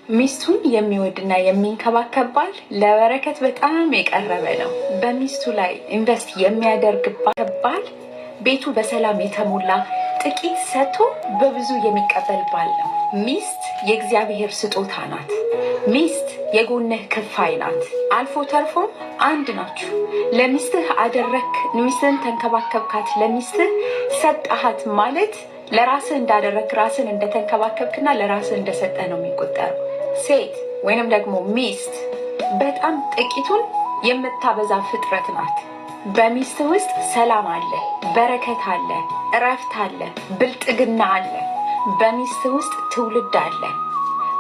ሚስቱን የሚወድና የሚንከባከብ ባል ለበረከት በጣም የቀረበ ነው። በሚስቱ ላይ invest የሚያደርግ ባል ቤቱ በሰላም የተሞላ፣ ጥቂት ሰጥቶ በብዙ የሚቀበል ባል ነው። ሚስት የእግዚአብሔር ስጦታ ናት። ሚስት የጎንህ ክፋይ ናት። አልፎ ተርፎም አንድ ናችሁ። ለሚስትህ አደረክ፣ ሚስትህን ተንከባከብካት፣ ለሚስትህ ሰጠሃት ማለት ለራስህ እንዳደረክ፣ ራስህን እንደተንከባከብክና ለራስህ እንደሰጠህ ነው የሚቆጠረው። ሴት ወይንም ደግሞ ሚስት በጣም ጥቂቱን የምታበዛ ፍጥረት ናት። በሚስት ውስጥ ሰላም አለ፣ በረከት አለ፣ እረፍት አለ፣ ብልጥግና አለ። በሚስት ውስጥ ትውልድ አለ።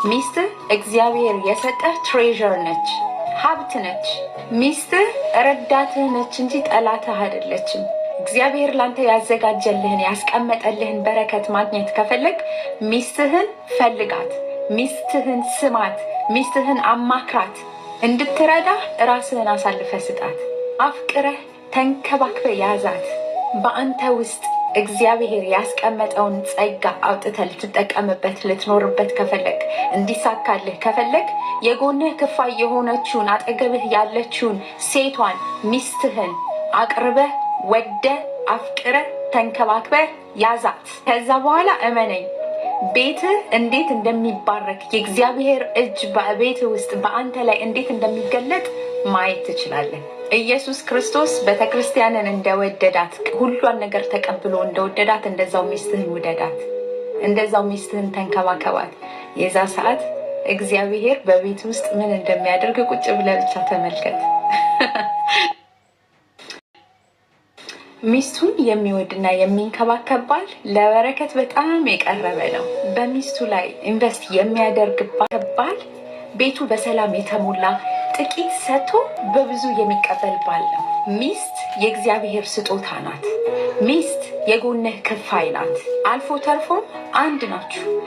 ሚስትህ እግዚአብሔር የሰጠህ treasure ነች፣ ሀብት ነች። ሚስትህ ረዳትህ ነች እንጂ ጠላትህ አይደለችም። እግዚአብሔር ላንተ ያዘጋጀልህን፣ ያስቀመጠልህን በረከት ማግኘት ከፈለግክ ሚስትህን ፈልጋት፣ ሚስትህን ስማት፣ ሚስትህን አማክራት። እንድትረዳህ ራስህን አሳልፈህ ስጣት። አፍቅረህ ተንከባክበህ ያዛት። በአንተ ውስጥ እግዚአብሔር ያስቀመጠውን ጸጋ አውጥተህ ልትጠቀምበት፣ ልትኖርበት ከፈለግክ፣ እንዲሳካልህ ከፈለግክ፣ የጎንህ ክፋይ የሆነችውን፣ አጠገብህ ያለችውን ሴቷን ሚስትህን አቅርበህ፣ ወደህ፣ አፍቅረህ፣ ተንከባክበህ ያዛት። ከዛ በኋላ እመነኝ፣ ቤትህ እንዴት እንደሚባረክ፣ የእግዚአብሔር እጅ በቤትህ ውስጥ በአንተ ላይ እንዴት እንደሚገለጥ ማየት ትችላለህ። ኢየሱስ ክርስቶስ ቤተክርስቲያንን እንደወደዳት፣ ሁሏን ነገር ተቀብሎ እንደወደዳት፣ እንደዛው ሚስትህን ውደዳት፣ እንደዛው ሚስትህን ተንከባከባት። የዛ ሰዓት እግዚአብሔር በቤት ውስጥ ምን እንደሚያደርግ ቁጭ ብለህ ብቻ ተመልከት። ሚስቱን የሚወድና የሚንከባከብ ባል ለበረከት በጣም የቀረበ ነው። በሚስቱ ላይ invest የሚያደርግ ባል ቤቱ በሰላም የተሞላ፣ ጥቂት ሰጥቶ በብዙ የሚቀበል ባል ነው። ሚስት የእግዚአብሔር ስጦታ ናት። ሚስት የጎንህ ክፋይ ናት። አልፎ ተርፎም አንድ ናችሁ።